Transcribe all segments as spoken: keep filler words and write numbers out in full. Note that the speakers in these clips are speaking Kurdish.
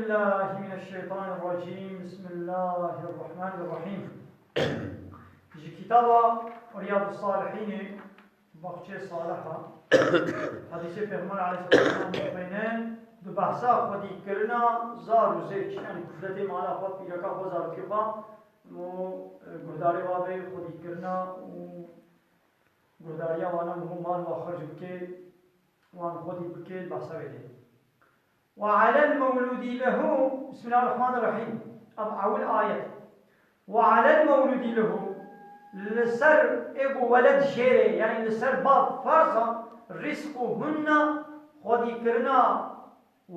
Bismillahirrahmanirrahim. Ji kitaba Riyadus Salihînê, Baxçê Saliha, hadîsê Pêxember aleyhisselatu vesselam dixwînin, di behsa xwedîkirina zar û zêç, yanî kufletê mala xwe, pîreka xwe, zarokê xwe û, e, guhdarê wa bê, xwedîkirina û guhdariya wana, û mal wa xerc bike, wan xwedî bike, behsa wê dê. وعلى المولود له، بسم الله الرحمن الرحيم. Ev ewil ayet. وعلى المولود له، li ser ê ku weled jê re, yanî li ser bav ferz e, رزقهن، xwedîkirina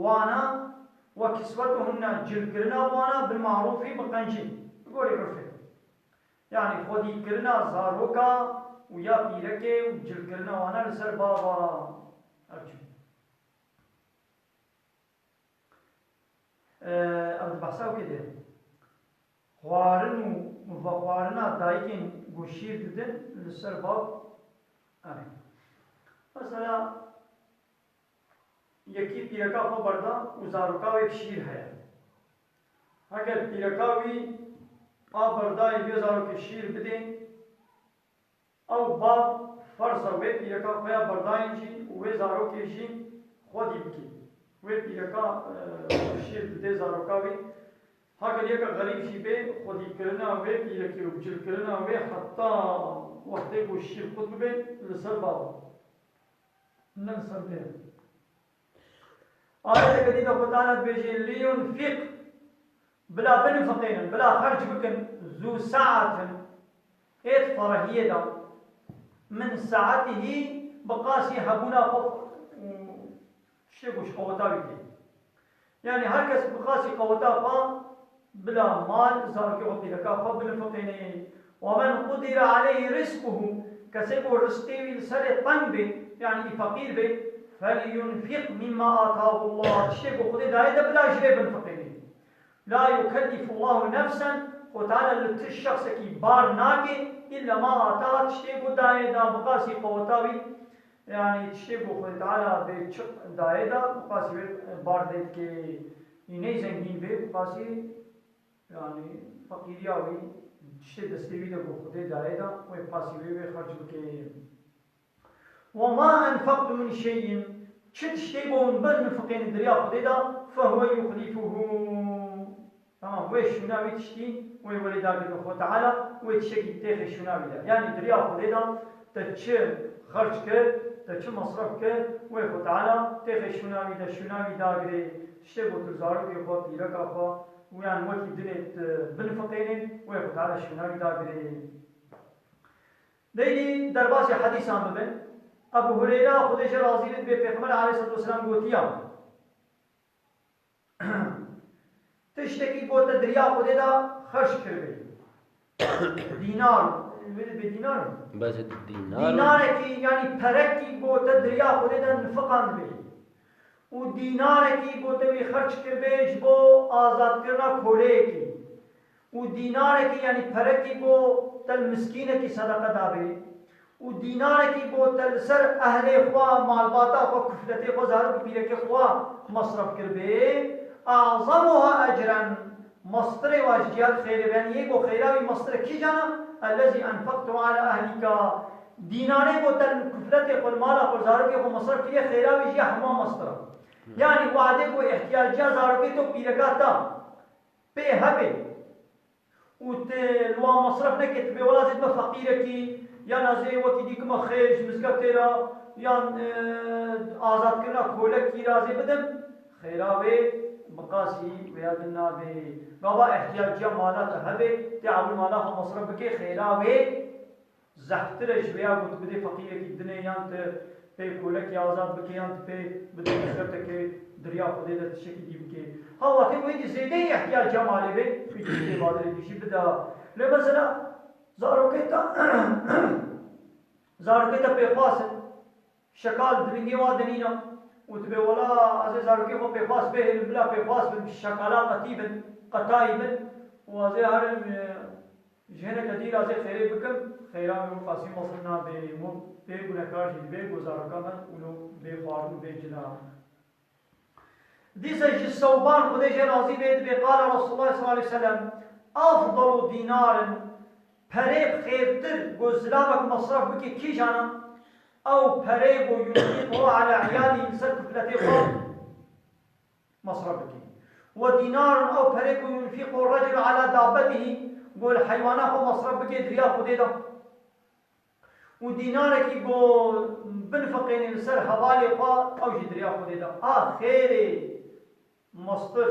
wana, وكسوتهن، cilkirina wana, بالمعروف، bi qencî, bi gorî urfê. Yanî xwedîkirina zaroka û ya pîrekê û cilkirina wana li ser bava. Ev çi? Ev di behsa wekê de. Xwarin û vexwarina dayikên ku şîr didin li ser bav. Erê. Mesela, yekî pîreka xwe berda û zaroka wê bi şîr heye. Heger pîreka wî a berdayî vê zarokê şîr bidê, ew bav ferz e wê pîreka xwe ya berdayî jî û wê zarokê jî xwedî bikî. Wê pîreka, e, şîr didê zaroka wî. Heger yeke xerîb jî bê, xwedîkirina wê pîrekê û cilkirina wê heta wextê ku şîr qut bibe li ser bav e. Ne li ser vê ye. Ayeteke dî de Xwe Teala dibêje, "Liyunfik", bila binifiqênin, bila xerc bikin, "zu sa'atin", êt ferehiyê de, "min sa'atihi", bi qasî hebûna xwe û tiştê ku ji qeweta wî tê. Yanî her kes bi qasî qeweta xwe bila mal, zarokê xwe, pîreka xwe binifiqêne. "Ve men qudire aleyhi rizquhu", kesê ku rizqê wî li serê teng bê, yanî î feqîr bê, "felyunfik mimma atahu Allah", tiştê ku Xwedê daye de bila ji vê binifiqêne. "La yukellifullahu nefsen", Xwe Teala li tu şexsekî bar nake, "illa ma ataha", tiştê ku daye da, bi qasî qeweta wî, yanî tiştê ku Xwedê Teala bê çi daye da, bi qasî wê bar lê dike. Î ney zengîn bê, bi qasî, yanî feqîriya wî, tiştê destê wî de ku Xwedê daye da, wê bi qasî wê, wê xerc bike. "Ve ma enfaktum min şeyin", çi tiştê ku hûn binifiqênin di riya Xwedê de, "fehuve yuxlifuhu". Tamam, wê şûna wî tiştî, wê welê dagirî Xwe Teala, wê tiştekî têxê şûna wî de. Yanî di riya Xwedê de te çi xerc kir, te çi mesref kir, wê Xwe Teala têxê şûna wî de, şûna wî dagirê. Tiştê ku tu zarokê xwe, pîreka xwe, û yan wekî dinê tu binifiqênê, wê Xwe Teala şûna wî dagirê. Deydî derbasî hedîsan bibin. Ebu Hureyra, Xwedê jê razî bê, dibê Pêxember aleyhisselatu vesselam gotiya, Tiştekî ku te di riya Xwedê de xerc kiribê. Dînar, wê dibê dînar in? Bes dînar. Dînarekî, yanî perekî ku te di riya Xwedê de nifiqandibê. Û dînarekî ku te wî xerc kiribê ji bo azadkirina koleyekî. Û dînarekî, yanî perekî ku te li miskînekî sedeqe dabê. Û dînarekî ku te li ser ehlê xwe, malbata xwe, kufletê xwe, zarok û pîrekê xwe mesref kiribê, "azamuha ecren", mestirê wa ji cihat xêrê be, yanî yê ku xêra wî mestirê kîjan e, "ellezî enfaktu ala ehlîka", dînarê ku te li kufletê xwe, li mala xwe, zarokê xwe mesref kiriye, xêra wî jî hema mestir e. Yanî wadê ku îhtiyaciya zarokê to, pîreka te pê hebe, û tu li wan mesref neke, tu bê wela zê dibe feqîrekî, yan ez ê wekî dî kime xêr ji mizgeftê re, yan, e, azadkirina kolekî re ez ê bidim, xêra wê bi qasî wêya din nabê. Gava ihtiyaciya mala te hebe, tê ewil mala xwe mesref bikê, xêra wê zehftir e ji vêya ku tu bidê feqîrekî dinê, yan tu pê kolekî azad bikê, yan tu pê bidê mizgeftekê di riya Xwedê de tiştekî dî bikê. Ha, watê ku êdî zêdeyî ihtiyaca malê bê, tu jî tê badirê, tu jî bida. Lê mesela zarokê te, zarokê te pêxwas in, şekal di lingê wa de nîne û tu bê wela ez ê zarokê xwe pêxwas bihêlim, bila pêxwas bin, şekala qetî bin, qetayî bin û ez ê herim, e, Ji hineke dî re ez ê xêrê bikim, xêra min qasî mezin nabê, min pê gunekar jî dibê, ku zaroka me wilo bê xwarin û bê cila. Dîsa ji Sewban, Xwedê jê razî bê, dibê, qala Resulullah sallallahu aleyhi ve sellem, afdalu dînarin, perê xêrtir ku zilamek mesref bike kîjana, ew perê ku yunfiqu ala iyalî, li ser kufletê xwe mesref bike. Ve dînarun, ew perê ku yunfiqu reculu ala dabbetihî, ku li heywana xwe mesref bike di riya Xwedê de. Û dînarekî ku binfiqêne li ser hevalê xwe, ew jî di riya Xwedê de. A xêrê mestir,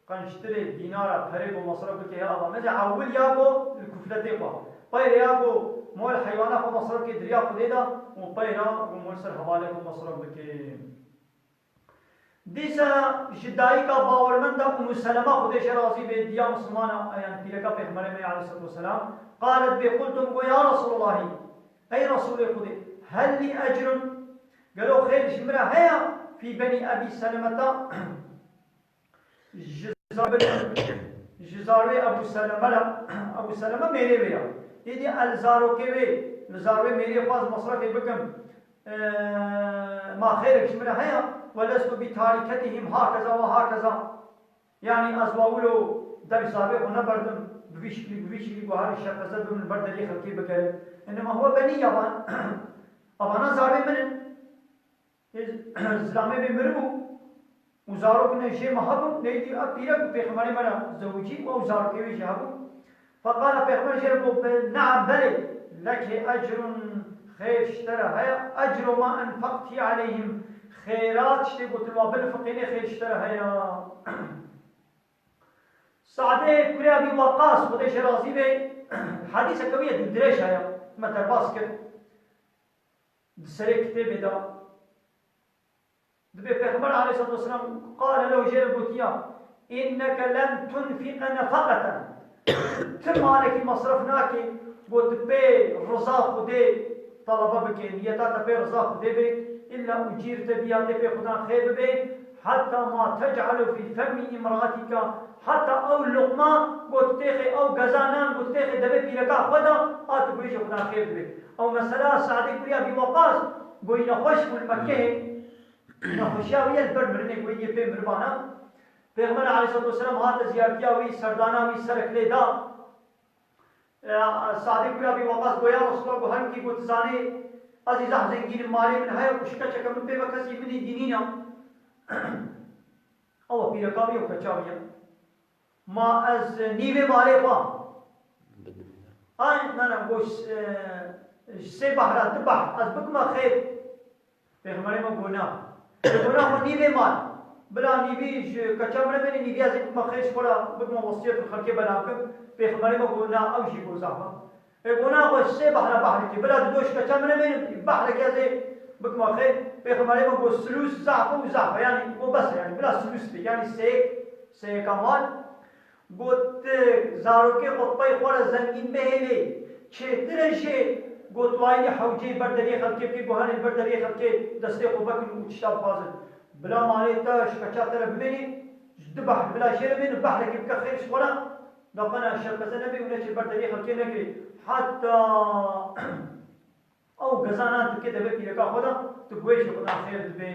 qençtirê dînara perê ku mesref bike ya ava. Mesela ewil ya ku li kufletê xwe. Peyre ya ku mo li heywana xwe mesref bike di riya Xwedê de û peyra ku mo li ser hevalê xwe mesref bike. Dîsa ji dayika bawermenda Ummu Selema, Xwedê jê razî bê, diya Mislimana, yani pîreka Pêxemberê me aleyhissalatu vesselam, qalet bê, qultum, got, ya Resulullahî, ey Resûlê Xwedê, hel lî ecrun, gelo xêr ji min re heye, fî benî Ebî Selemeta, ji zarokê, ji zarokê Ebû Seleme re, Ebû Seleme mêrê wê ya. Êdî ez li zarokê wê, li zarokê mêrê xwe ez mesrefê bikim. Eee, ma xêrek ji min re heye? Ve lestu bi tariketihim hakeza ve hakeza. Yani ez wa wilo dev zarokê xwe neberdim, bi vî şiklî, bi vî şiklî ku her şeqeze bibin ber deriyê xelkê bikerin. Innema huve benî, evan, evana zarokê min in. Ê, zilamê wê miribû û zarok ne jê me hebûn, neytî ev pîrek û pêxemberê me re zewicî û ew zarokê wê jî hebûn. Feqala, pêxember jê re got, be, neam, belê, leke ecrun, xêr ji te re heye, ecru ma enfeqtî aleyhim, xêra tiştê ku tu li wan binifiqînê xêr ji te re heye. Sadê kurê Ebî Weqas, Xwedê jê razî be, hedîseke wî ye, dû dirêj heye, me derbas kir. Di serê kitêbê de dibê Pêxember aleyhissalatu vesselam qale lehu, jê re gotiya, "Inneke len tunfike nefaqeten." Ti malekî mesref nake, got, tu pê riza Xwedê talebe bike, niyeta te pê riza Xwedê be, illa ucîrte biha, tê pê Xwedan xêr bibe, heta ma tec'elu fî femî imraatike, heta ew luqma, got, têxê ew geza nan, got, têxê devê pîreka xwe de, a tu bêjî Xwedan xêr dibe. Ew mesela Sadê kurê Ebî Weqas, got, nexweş bû li Mekkehê, nexweşiya wî ye li ber mirinê, got, yê pê miribana. Pêxember aleyhissalatu vesselam hate ziyaretiya wî, serdana wî, serek lê da. E, Sadê kurê Ebî Weqas got, ya Resulallah, got, hemkî, got, zanê, ez ê zehf zengîn im, malê min heye, û ji keçeke min pê ve kesî min îdî nîne. Ew pîreka wî ye û keça wî ye. Ma ez nîvê malê xwe. Ay, ne, ne, got, e, ji sê behra du behr ez bikime xêr. Pêxemberê me got, na. Ê, got, na, xwe nîvê mal. Bila nîvî ji keça min re bênî, nîvî ez ê bikime xêr, ji xwe re bikime wesiyet û xelkê bela bikim. Pêxemberê me got, na, ew jî got zaf e. Ê, got, na, xwe sê behra behrikê. Bila dido ji keça min re bênim, behrek ez ê bikime xêr. Pêxemberê me got, silûs zaf e û zaf e. Yani, got, bes e, yani, bila silûs be. Yani, sêyek, sêyeka mal. Got, zarokê xwe pey xwe re zengîn bihêlê, çêtir e jê, got, tu ayînî hewceyê ber deriyê xelkê bikî, got, henê li ber deriyê xelkê destê xwe vekin û tişta bixwazin. Bila malê te ji keça te re bimênê, ji du behr bila jê re bêne, behrekê bike xêr ji xwe re, da xwe ne şerpeze nebe û neçe ber deriyê xelkê nekirê. Heta ew geza nan tu bike devê pîreka xwe de, tu guhê jî xwe de xêr dibê.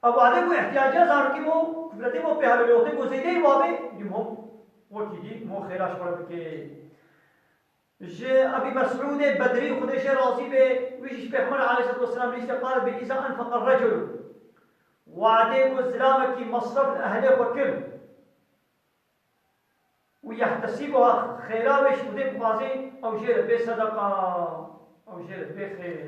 Ew wadê ku ihtiyaca zarokî bo, kufletê bo pê hebe, lê wextê ku zêdeyî wabê, dî mo wekî dî mo xêra ji xwe re bikê. Ji Ebî Mesûdê Bedrî, Xwedê jê razî be, wî jî ji Pêxember aleyhissalatu vesselam lîste qal be, îza enfeqe recul. Wadê ku zilamekî mesref li ehlê xwe kir. Û yehtesîbuha, xêra wê ji Xwedê dixwazê, ew jê re bê sedeqa, ew jê re bê xêr.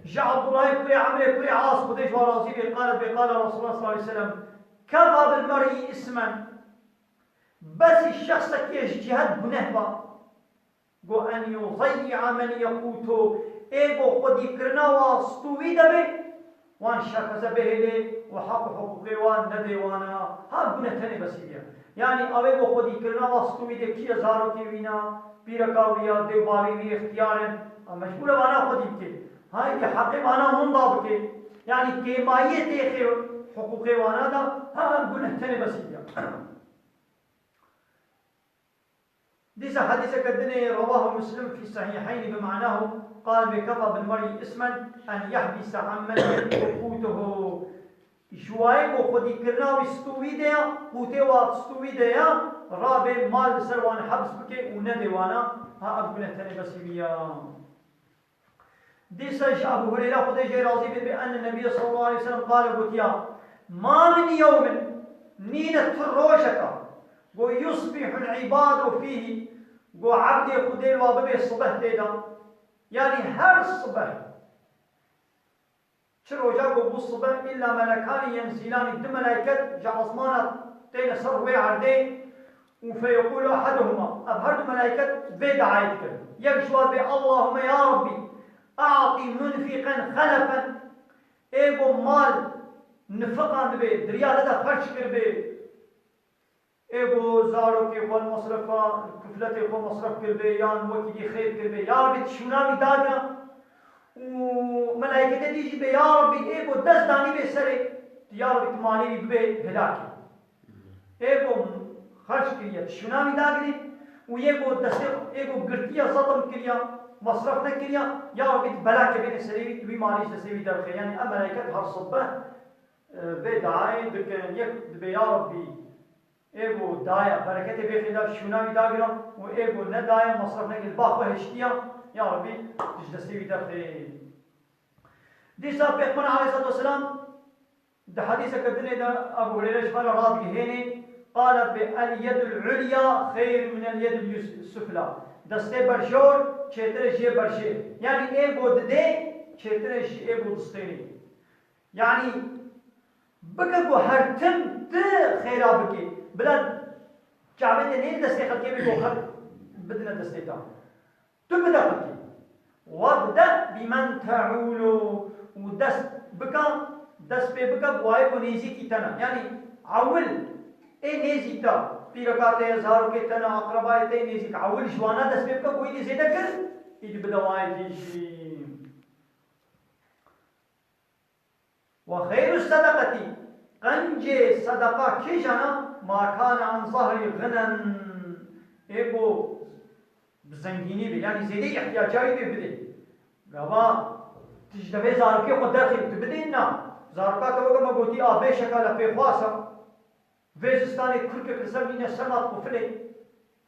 Ji Abdullahê kurê Emrê kurê As, Xwedê ji wan razî bê, qalet bê, qala Resulullah sallallahu aleyhi ve sellem, kefa bil mer'i ismen, besî şexsekê ji cihet guneh ba. Go en yudayyi'a men yekutu, ê go xwedîkirina wa stû wî de be, wan şerpeze bihêlê û heq û hiqûqê wan nedê wana, ha gune tenê besî diye. Yanî ew ê go xwedîkirina wa stû wî de kî ye, zarokê wî ne, pîreka wî ya, dê û bavê wî ixtiyar in, ha mecbûr e vana xwedî bike. Ha êdî heqê vana hûn da bike. Yanî kêmayiyê têxê hiqûqê wana da, ha gune tenê besî diye. Dîsa hedîseke dinê, rewahu Muslim fî sehîheynî bi manahu, قال بكفى بالمرء إثما أن يحبس عن ماله قوته. Ji wayê ku xwedîkirina wî stû wî de ya, qûtê wa stû wî de ya, rabe mal li ser wan hebs bike û nedê wana, ha ev gune tenê besî wî ya. Dîsa ji Ebu Hureyre Xwedê jê razî be, bi enne Nebiyye sallallahu aleyhi ve sellem qale gotiya, ma min yewmin, nîne tu rojeka, go yusbihul ibadu fîhî, go ebdê Xwedê wa bibe sibeh tê de. Yanî her sibeh. Çi roja ku bû sibe, îlla melekanî yenzilanî, du melaiket ji esmana têne ser rûyê erdê û feyeqûlu ehaduhuma. Ev her du melaiket vê duayê dikin. Yek ji wan bê, Allahümme ya Rabbî, a'tî munfîqen xelefen. Ê ku mal nifiqan dibê, di riya te de xerc kiribê, Ê ku zarokê xwe li mesrefa, kufletê xwe mesref kiribê, yan wekî dî xêr kiribê, ya Rebî tu şûna wî dagire. Û melayketê dî jî bê, ya Rebî ê ku dest danî bê serê, ya Rebî tu malê wî bibê hilakê. Ê ku xerc kiriye, tu şûna wî dagirê û yê ku destê, ê ku girtiye, zetim kiriye, mesref nekiriye, ya Rebî tu belakê bêne serê wî, tu wî malê ji destê wî derxê. Yanî ev melayket her sibbe, e, vê duayê dikin. Yek dibê, ya Rebî, Ê ku daye, bereketê bê xêda şûna wî dagira û ê ku nedaye, mesref nekir, ba xwe hiştiya, ya Rebî, tu ji destê wî derxê. Dîsa Pêxember aleyhissalatu vesselam di hedîseke dinê de Ebu Hureyre ji me re radigihênê, qale bi el yedul ulya xeyrun min el yedul yus-, sufla. Destê berjor çêtir e ji yê berjê. Yanî ê ku didê çêtir e ji ê ku distênê. Yanî bike ku her tim tu xêra bikî. Bila çavê te neyê destê xelkê bê ku xelk bidine destê te. Tu bide xelkê. Webde bimen teûlu û dest bike, dest pê bike bi wayê ku nêzîkî te ne. Yanî ewil ê nêzîk te, pîreka te ye, zarokê te ne, aqrebayê te yê nêzîk, ewil ji wana dest pê bike ku îdî zêde kir, îdî bide wayekî jî. Ve xeyru sedaqetî, qencê sedeqa kîjan e? Ma kane an zahri ginen, ê ku bi zengînî be, yanî zêdeyî ihtiyaca wî bê, bidê. Gava tu ji devê zarokê xwe derxî, tu bidê, na. Zaroka te weke me gotî, a bê şekale pêxwas e. Vê zistanê kurkek li ser nîne sema dixufilê.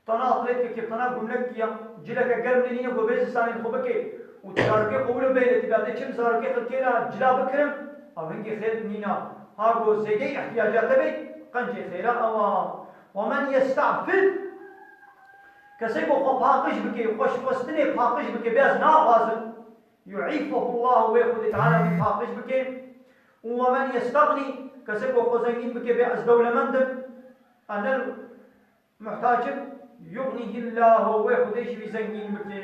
Tana aqlêtkekê, tana gumlek diya, cileke germ lê nîne ku vê zistanê li xwe bike û tu zarokê xwe wilo bêle, tu bêle çim zarokê xelkê re cila bikirim, ew hingê xêr nîne. Ha ku zêdeyî ihtiyaca te bê, qencê xêra ew a. Ve men yestafif, kesê ku xwe paqij bike, xweşxwestinê paqij bike, bê ez naxwazim. Yu'îfuhullahu, wê Xwedê Teala wî paqij bike. Û we men yestexnî, kesê ku xwe zengîn bike, bê ez dewlemend im, ez ne muhtac im, yuxnîhillahu, wê Xwedê jî wî zengîn bike.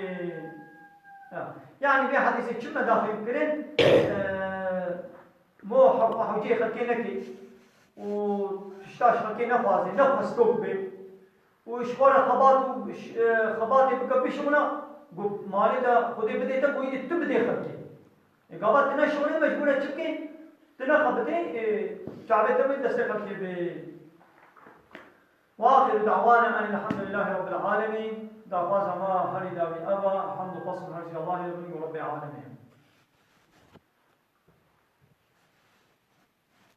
Ya, yanî vê hedîsê çi me da fêm kirin? Eee, mo hew-, hewceyê xelkê neke û tişta ji xelkê nexwaze, nexwestok be. û ji xwe re xebat û ş-, e, xebatê bike bişixula, ku malê de Xwedê bidê te, ku îdî tu bidê xelkê. E, gava tu neşixulê, mecbûr e çi bikê? Tu nexebitê, e, çavê te wê destê xelkê bê. Ve axiru da'wana enil hamdulillahî rabbil alemîn. Daxwaza me herî dawî ev e, hamd û xwestin her jî Allahê re bin û Rebbê alemê.